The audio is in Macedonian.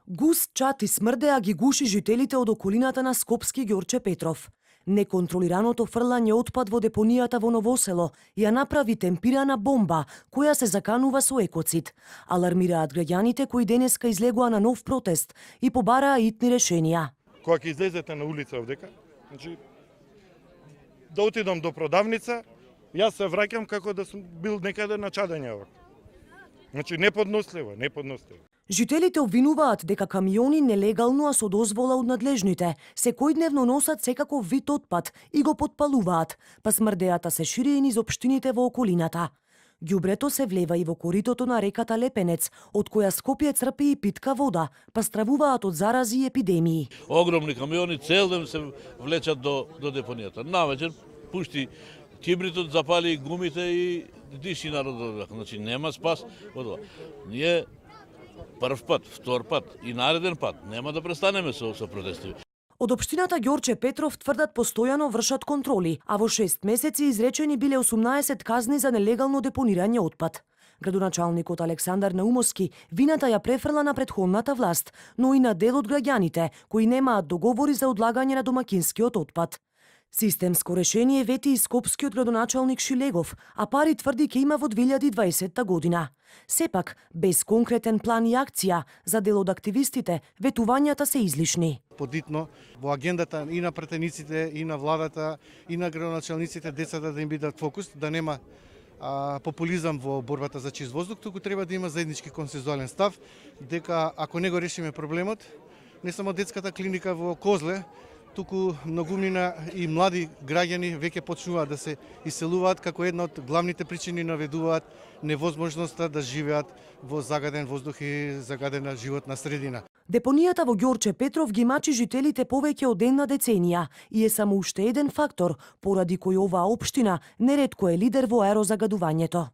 Густ чат и смрдеа ги гуши жителите од околината на Скопски Ѓорче Петров. Неконтролираното фрлање отпад во депонијата во Новосело ја направи темпирана бомба, која се заканува со екоцид. Алармираат граѓаните кои денеска излегоа на нов протест и побараа итни решенија. Кога ќе излезете на улица овдека, значи да отидам до продавница, јас се враќам како да сум бил некаде на чадење овака. Значи неподносливо. Жителите обвинуваат дека камиони нелегално, а со дозвола од надлежните, секојдневно носат секаков вид отпад и го потпалуваат, па смрдејата се шири и низ општините во околината. Ѓубрето се влева и во коритото на реката Лепенец, од која Скопје црпи и питка вода, па стравуваат од зарази и епидемии. Огромни камиони цел ден се влечат до депонијата. Навечер пушти кибритот, запали гумите и диши народот. Значи нема спас од ова. Ние прв пат, втор пат и нареден пат нема да престанеме со протести. Од општината Ѓорче Петров тврдат постојано вршат контроли, а во 6 месеци изречени биле 18 казни за нелегално депонирање отпад. Градоначалникот Александар Наумовски вината ја префрла на претходната власт, но и на дел од граѓаните кои немаат договори за одлагање на домакинскиот отпад. Системско решение вети и скопскиот градоначалник Шилегов, а пари тврди ќе има во 2020 година. Сепак, без конкретен план и акција за дел од активистите, ветувањата се излишни. Подитно во агендата и на претениците, и на владата, и на градоначалниците децата да им бидат фокус, да нема популизам во борбата за чист воздух, туку треба да има заеднички консензуален став, дека ако не го решиме проблемот, не само детската клиника во Козле, туку многумнина и млади граѓани веќе почнуваат да се иселуваат, како една од главните причини наведуваат невозможноста да живеат во загаден воздух и загадена животна средина. Депонијата во Ѓорче Петров ги мачи жителите повеќе од една деценија и е само уште еден фактор поради кој оваа општина неретко е лидер во аерозагадувањето.